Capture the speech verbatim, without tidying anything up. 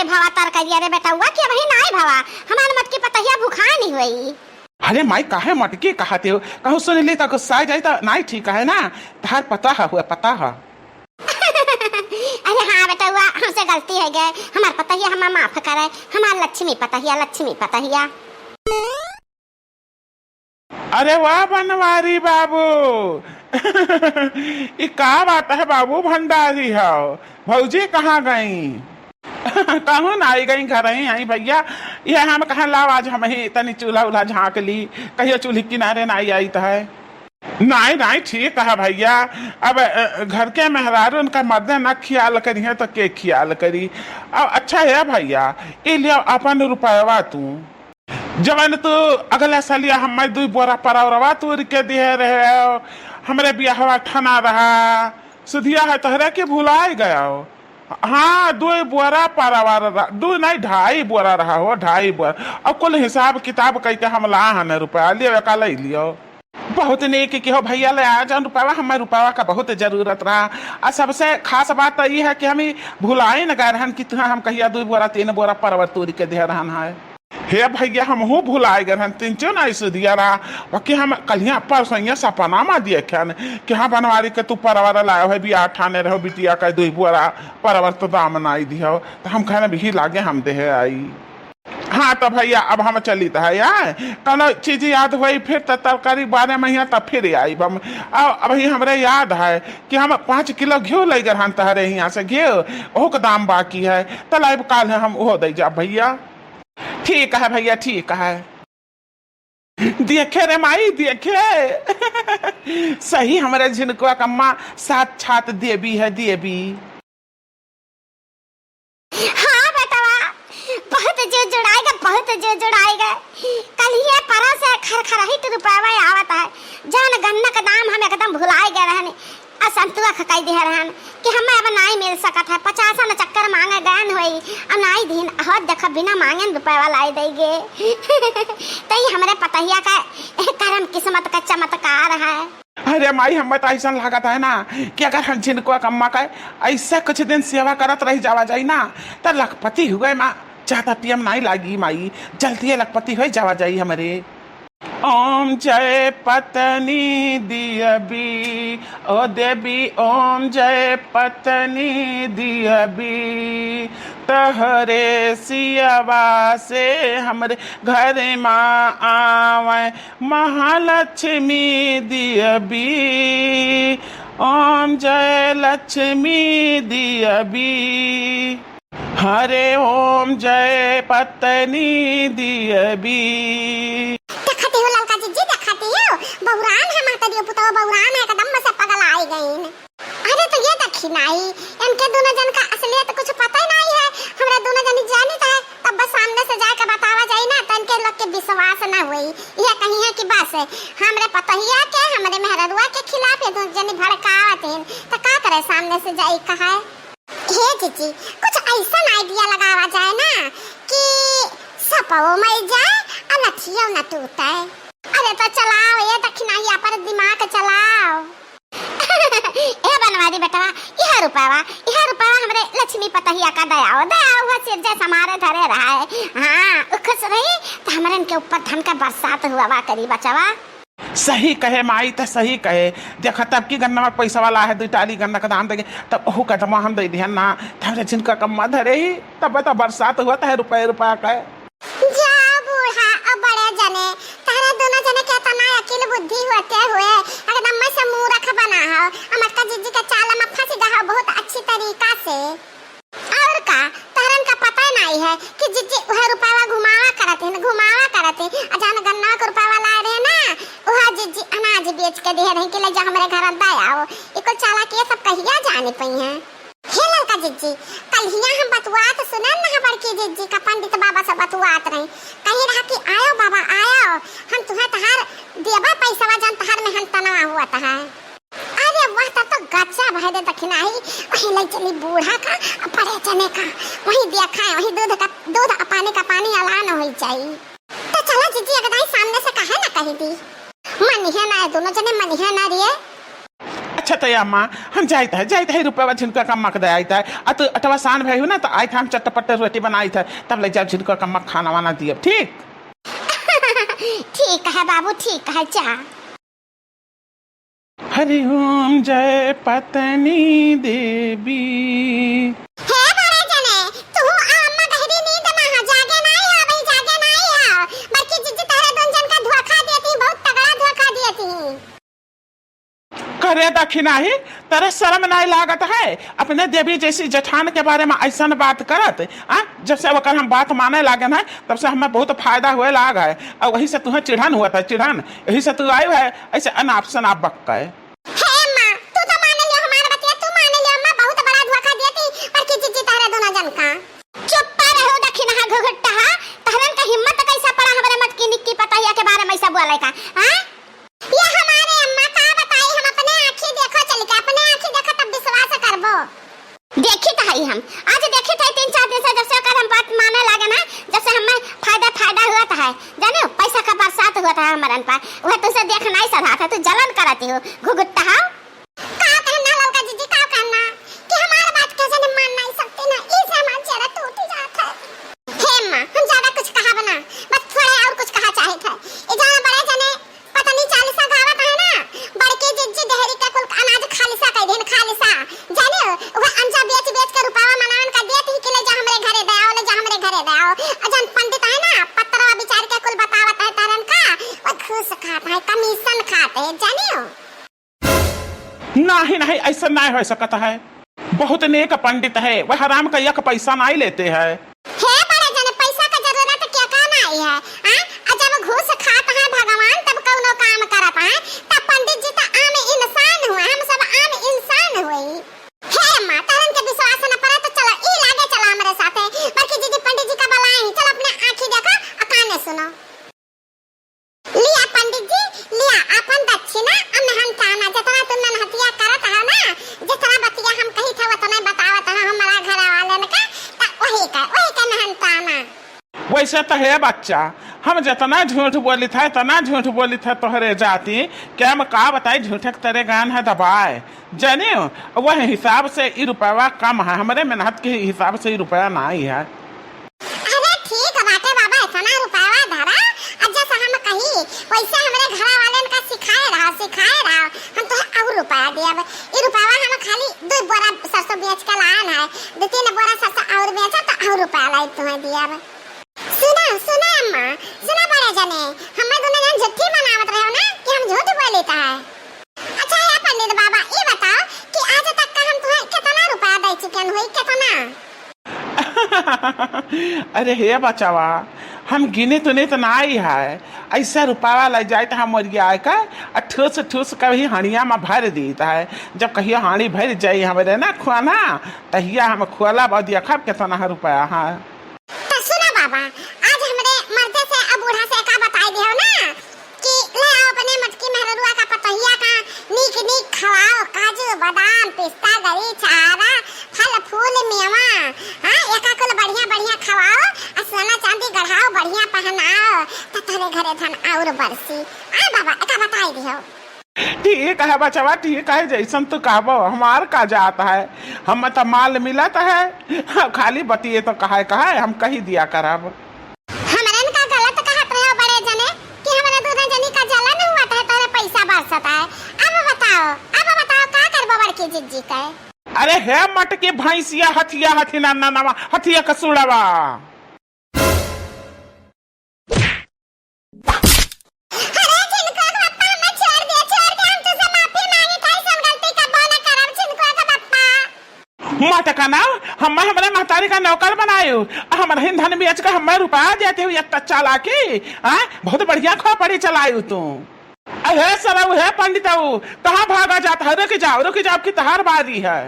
भवा तरकरिया रे बेटउआ, कि अबही नाई भवा, हमार मटकी पतहिया भुखानी होई। अरे माई, काहे मटकी कहत हो? कहूँ सुन ली त गुस्सा जाई त नाई ठीक है ना। तहार पता है हुआ, पता है। अरे हाँ बेटउआ, हमसे गलती होइ गए, हमार पतहिया हमार माफ करे, हमार लक्ष्मी पतहिया, लक्ष्मी पतहिया। अरे वाह बनवारी बाबू, ई का बात है बाबू, भंडारी हो, भौजी कहाँ गई? कहूँ ना आई गई, घर ही आई भैया। ये हम कहा लाओ आज हम ही तनी चूल्हा उल्हा झाँक ली, कहियो चूल्ही किनारे ना आई, आई तो है। नाई, नाई, ठीक है भैया। अब, अ, घर के मेहरारू उनका मर्दे ना ख्याल करिहे तो के ख्याल करी? अब अच्छा है भैया, ई लियो अपन रुपयवा तू। जवन तू अगला सलिया हमें दुई बोरा परवरवा तूर के दिहे रहे हो, हमरे बियाहवा ठना रहा, सुधिया है तोहरे के भुलाए गया हो। हाँ, दुई बोरा परवर रहा, दुई नहीं, ढाई बोरा रहा हो, ढाई बोरा। अब कुल हिसाब किताब कइके हम ला हन रुपया, लियो, एका ले लियो। बहुत नीक किहो भैया, ले आ जाओ रुपया, हमें रुपया का बहुत जरूरत रहा। आ सबसे खास बात तो ई है कि हम ई भुलाए न गए रहन कि तुहाँ हम कहिया दुई बोरा, तीन बोरा परवर तूर के दे रहन है। हे भैया, हमहू भुलाए गए रहन, तिनचो नाई सुधिया रहा। बाकी हम कलिया परसैया सपना मा देखेन कि हाँ, बनवारी के तू परवर लायो है, बियाह ठाने रहो बिटिया का दुई बोरा परवर तो दाम नाई दिहो। तो हम कहने भी लागे हम देहे आई। हाँ तो भैया, अब हम चलित है यार, कौनो चीज याद होई फिर तो तरकारी बारे में यहाँ तब फिर आई हम। अब अबही हमरे याद है कि हम पाँच किलो घिउ ले गए रहन तहरे यहाँ से, घिउ, ओहू के दाम बाकी है, तो लाइब काल है हम ओहो दे जाब भैया। ठीक है भैया, ठीक है। देखे रे माई, देखे। सही हमरे झिनकुआ कम्मा साक्षात देवी है, देवी। हाँ बेटवा, बहुत जो जुड़ाएगा, बहुत जो जुड़ाएगा। कल ये परस है, खरखराही तो रुपया आवत है। जान गन्ना का दाम हम एकदम भुलाए गए रहने। आ संतुआ खकाई दिहे रहन कि हमें अब नाई मिल सकत है, पचासा न चक्कर मांगे गयन होई, आ नाई दीन, हो देख बिना मांगे न रुपया लाई देगे। तई हमरे पतहिया का करम किस्मत का चमत्कार है। अरे माई, हमें तो ऐसा लागत है ना कि अगर हम झिनकुआ कम्मा का ऐसे कुछ दिन सेवा करत रह जावा जाई ना, तो लखपति हुए मा ज्यादा टियम नाई लागी माई, जल्दी लखपति हुए जावा जाई हमरे। ओम जय पत्नी दियबी, ओ देवी, ओम जय पत्नी दियबी, तहरे सियवा से हमरे घर मा आवे महालक्ष्मी दियबी, ओम जय लक्ष्मी दियबी। हरे ओम जय पत्नी दियबी। देखती हो ललका जिज्जी, देखती हो, बौरान है महतरियो पुतवा, बौरान है, एकदम से पगल आई गईन। अरे तो ये देखी नाई, इनके दोनों जन का असलियत कुछ पता ही नहीं है। हमरा दोनों जनी जानित है, तब बस सामने से जाके बतावा जाई ना, तो इनके लोग के विश्वास ना होई। ये कही है कि बस हमरे पतहिया के, हमरे मेहररुआ के खिलाफ ये दोनों जनी भड़कावत हैं, तो का करे, सामने से जाई कहे। हे जीजी, कुछ ऐसन idea लगावा जाए ना कि सपवो मर जाए और लठियो न टूटे। अरे तो चलाओ ये दखिनाहिया पर दिमाग चलाओ। ए बनवारी बेटवा, यह रुपवा, यह रुपवा हमरे लक्ष्मी पतहिया का दयाओ, दयाओ हुआ सिर जैसे हमारे धरे रहा है। हाँ, उ खुश रही तो हमरे इनके ऊपर धन का बरसात हुआ वा करी बचवा। सही कहे माई, त सही कहे। देखा तब की गन्नवा के पैसा वाला है, दुई टाली गन्ना का दाम देके, तब ओहू कदमा हम दे दिहन ना, तब रे जिनका कम्मा धरे ही, तब तो बरसात हुआ त है रुपये रुपया का। जा बूढ़ा, अब बड़े जने, तहरे दोनों जने के तना अकिल बुद्धि होते हुए, एकदम में से मूर्ख बना हो। अमटका जिज्जी के चाल में फंस गया हो बहुत अच्छी तरीका से। और का, तहरन का पता नहीं है कि जिज्जी वह रुपयावा घुमावा करत है, घुमावा करत है। आ जान गन्ना के रुपयावा लाए रहे ना, वह जिज्जी अनाज बेच के दे रहे कि ले जा हमरे घर दे आओ। इको चालाक ये सब कहिया जाने पई हैं। हे ललका जिज्जी, कल हिया हम बतुआत सुनन ना बड़की जिज्जी का पंडित बाबा से बतुआत रही, कही रहा कि आयो बाबा आयो, हम तुहे तहार देबा पैसवा जन तहार में हम तनवा हुआ तहार। अरे वाह, तब तो गच्चा भय दे दखिनाही, वही ले चली बूढ़ा का, बड़े जने का, वही देखा है, वही दूध का, दूध आ पानी का पानी अलान हो जाई। तो चला जीजी, अगदाई सामने से कहे ना कही दी। मनिहे ना, दोनों जने मनिहे ना रिये। अच्छा, तो अम्मा, हम जाइत है, जाइत है, रुपया झिनका का अम्मा के दे आइत है। आ तू अटवा सान भई हो ना, तो आइत है, हम चटपट रोटी बनाइत है, तब ले जाओ झिनका का अम्मा खाना वाना दियब, ठीक? ठीक है बाबू, ठीक है, जा। हरि ओम जय पत्नी देवी। हे बड़े जने, तू अम्मा गहरी नींद में हो, जागे नाई हो, अबही जागे नाई हो। बड़की जिज्जी तहरे दुन जन का धोखा देती, बहुत तगड़ा धोखा देती। करे दखिनाही, तरे शर्म नाई लागत है? अपने देवी जैसी जेठान के बारे में ऐसन बात करत, आ? जब से ओकर हम बात माने लागेन है, तब से हमें बहुत फायदा हुए लाग है। और वही से तुहें चिढ़न हुआ था, चिढ़न। यही से तू आयु है, ऐसे अनाप शनाप बक के। हे अम्मा, तू तो मान लियो हमार बतिया, तू मान लियो अम्मा, बहुत बड़ा धोखा दिया थी बड़की जिज्जी तहरे दोनों जन का। चुप्पा रहो दखिनहा घुघुट्टहा, तहरन का हिम्मत कैसा पड़ा हमरे मटकी निक्की पतहिया के बारे में ऐसा बोले का, हाँ? ये हमारे अम्मा का बताई, हम अपने आँखी देखो चल के, अपने आँखी देखो तब विश्वास करबो। देखी तो हई हम, आज देखी तो हई तीन चार दिन से जब से ओकर हम बात माने लागे ना, जब से हमें फायदा, फायदा हुआ तो है, जाने हो, पैसा का बरसात हुआ था हमरन पर, वह तुझसे देख नहीं सधा था, तू जलन करती हो, घुघुट्टहा। का कहना ललका जीजी, का कहना कि हमार बात के जने मान नहीं सकते ना, इसे हमार चेहरा टूट जात है। हे माँ, हम ज्यादा कुछ कहा बना, बस थोड़ा और कुछ कहा चाहे थे। ये जाना बड़े जने पता नहीं चालीसा गावत है ना, बड़की जिज्जी देहरी के कुल अनाज खालिसा कह देन, खालिसा। जाने हो, वह अंजा बेच बेच के रुपया मनावन का देत ही कि ले जा हमरे घरे दे आओ, ले जा हमरे घरे दे आओ। अ जन पंडित है ना, पत्रवा बिचार के कुल बतावत है तरन का, वह घूस खात है, कमीशन खात है, जाने हो। नहीं, नहीं, ऐसा नहीं हो सकत है। बहुत नेक पंडित है, वह हराम का एक पैसा नहीं लेते हैं। हे बड़े जने, पैसा का जरूरत क्या का नहीं है, हाँ? आ जब घूस खात है भगवान, तब कौनो काम करत है, तब पंडित जी तो आम इंसान हुए, हम सब आम इंसान हुए। हे माँ, तहरन के विश्वास न पड़े तो चलो, ई लागे चलो हमरे साथे, बड़की जीजी पंडित जी का बुलाए, चलो अपने आँखी देखो, आ काने सुनो। लिया पंडित जी, लिया आपन दक्षिणा, अब मेहनताना, जितना तुम मेहनतिया करत हो ना, जितना बतिया हम कही थे, उतना बतावत हो हमारा घर वाले ने का, त वही का, वही का मेहनताना। वैसे तो हे बच्चा, हम जितना झूठ बोली थे, इतना झूठ बोली थे तोहरे जाति, कि हम का बताई, झूठे के तेरे गान है दबाए, जाने, वह हिसाब से ई रुपया कम है, हमरे मेहनत के हिसाब से ई रुपया नहीं है। अरे ठीक बाटे बाबा, इतना रुपया धरा, अब जैसे हम कही, वैसे हमरे घरा वालेन का सिखाए रहा, सिखाए रहा, हम तो और रुपया देब। ई रुपया हम खाली दो बोरा सरसों बेच के लान है, दो तीन बोरा सरसों और बेचा तो और रुपया लाई तुम्हें दियब। सुना, सुना अम्मा, सुना बड़े जने, हमें दोनों जन झूठी मनावत रहे हो ना कि हम झूठ बोली था। अच्छा हे पंडित बाबा, ई बताओ कि आज तक का हम तुम्हें कितना रुपया दे चुके हुई, कितना? अरे हे बचावा, हम गिने तुने तो ना आई है। ऐसा रुपया ले जाए तो हम मरिया का, आ ठूस ठूस कभी हणिया में भर दीत है। जब कहियो हाणी भर जाई हमरे ना खुआना, तहिया हम खोला बा देखब कितना है रुपया है। तो सुना बाबा, आज हमरे मर्दे से अब बूढ़ा से का बताई दियो ना कि ले आओ अपने मटकी मेहरुआ का पतोहिया का नीक नीक खवाओ, काजू, बादाम, पिस्ता, गरी, छारा, फल, फूल, मेवा, हाँ, एका कुल बढ़िया बढ़िया खवाओ, आ सोना चांदी गढ़ाओ, बढ़िया पहनाओ, तो तोरे घरे धन और बरसी। आ बाबा, एका बताई दियो। ठीक है बचवा, ठीक है, जैसन तू कहबो, हमार का जात है, हम त माल मिलत है, खाली बतिये तो कहे कहे, हम कही दिया करब। हमरन का गलत कहत रहे हो बड़े जने कि हमरे दोनों जनी का जलन हुआ था, तोरे पैसा बरसत है। अब बताओ, अब बताओ का करबो बड़की जिज्जी के? अरे हे मटकी भैंसिया, हथिया, हथी ना, ना, ना, हथिया का सुड़वा। अरे झिनकुआ के पप्पा, हमें छोड़ दे, छोड़ दे, हम तुझसे माफी मांगी, कहीं से हम गलती कबो न करब, झिनकुआ के पप्पा। मटकना, हम हमरे महतारी का नौकर बनायु, आ हमरे धन बेच के हमें रुपया देते हुए इतना चालाकी, हाँ? बहुत बढ़िया खोपड़ी चलायु तू। अरे सरऊ, हे पंडितऊ, कहाँ भागा जात है? रुक जाओ, रुक जाओ कि तहार बारी है।